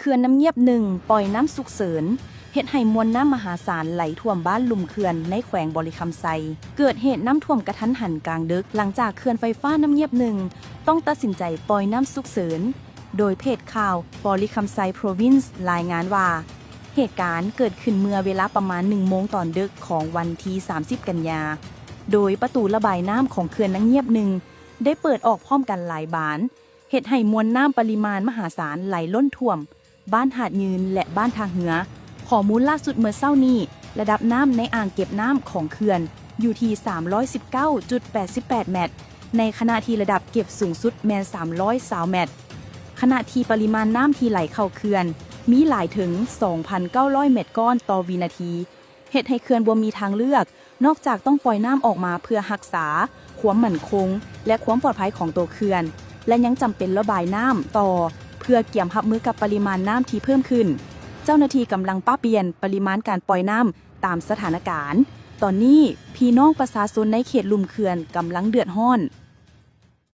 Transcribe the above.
ເຂື່ອນນ້ຳງຽບໜຶ່ງ ປ່ອຍນ້ຳສຸກເສີນ ເຮັດໃຫ້ມວນນ້ຳມະຫາສານໄຫຼຖ້ວມບ້ານລຸ່ມເຂື່ອນໃນແຂວງບໍລິຄຳໄຊ. ເກີດເຫດນ້ຳຖ້ວມກະທັນຫັນກາງດຶກ ຫຼັງຈາກເຂື່ອນໄຟຟ້ານ້ຳງຽບໜຶ່ງ ຕ້ອງຕັດສິນໃຈປ່ອຍນ້ຳສຸກເສີນ, ໂດຍເພຈຂ່າວ Bawrikhamsae Province ລາຍງານວ່າ ເຫດການເກີດຂຶ້ນເມື່ອເວລາປະມານໜຶ່ງໂມງຕອນດຶກຂອງວັນທີສາມສິບກັນຍາ, ໂດຍປະຕູລະບາຍນ້ຳຂອງເຂື່ອນນ້ຳງຽບໜຶ່ງ ໄດ້ເປີດອອກພ້ອມກັນຫຼາຍບານ, ເຮັດໃຫ້ມວນນ້ຳປະລິມານມະຫາສານໄຫຼລົ້ນຖ້ວມ ບ້ານຫາດຍືນ ແລະ ບ້ານທ່າເຮືອ. ຂໍ້ມູນລ່າສຸດເມື່ອເຊົ້ານີ້, ລະດັບນ້ຳໃນອ່າງເກັບນ້ຳຂອງເຂື່ອນຢູ່ທີ່ສາມຮ້ອຍສິບເກົ້າຈຸດແປດສິບແປດແມັດ, ໃນຂະນະທີ່ລະດັບເກັບສູງສຸດແມ່ນສາມຮ້ອຍຊາວແມັດ, ຂະນະທີ່ປະລິມານນ້ຳທີ່ໄຫຼເຂົ້າເຂື່ອນມີຫຼາຍເຖິງສອງພັນເກົ້າຮ້ອຍແມັດກ້ອນຕໍ່ວິນາທີ, ເຮັດໃຫ້ເຂື່ອນບໍ່ມີທາງເລືອກ ນອກຈາກຕ້ອງປ່ອຍນ້ຳອອກມາເພື່ອຮັກສາຄວາມໝັ້ນຄົງ ແລະ ຄວາມປອດໄພຂອງໂຕເຂື່ອນ, ແລະ ຍັງຈຳເປັນລະບາຍນ້ຳຕໍ່ເພື່ອກຽມຮັບມືກັບປະລິມານນ້ຳທີ່ເພີ່ມຂຶ້ນ. ເຈົ້າໜ້າທີ່ກຳລັງປັບປ່ຽນປະລິມານການປ່ອຍນ້ຳຕາມສະຖານະການ. ຕອນນີ້, ພີ່ນ້ອງປະຊາຊົນໃນເຂດລຸ່ມເຂື່ອນກຳລັງເດືອດຮ້ອນ.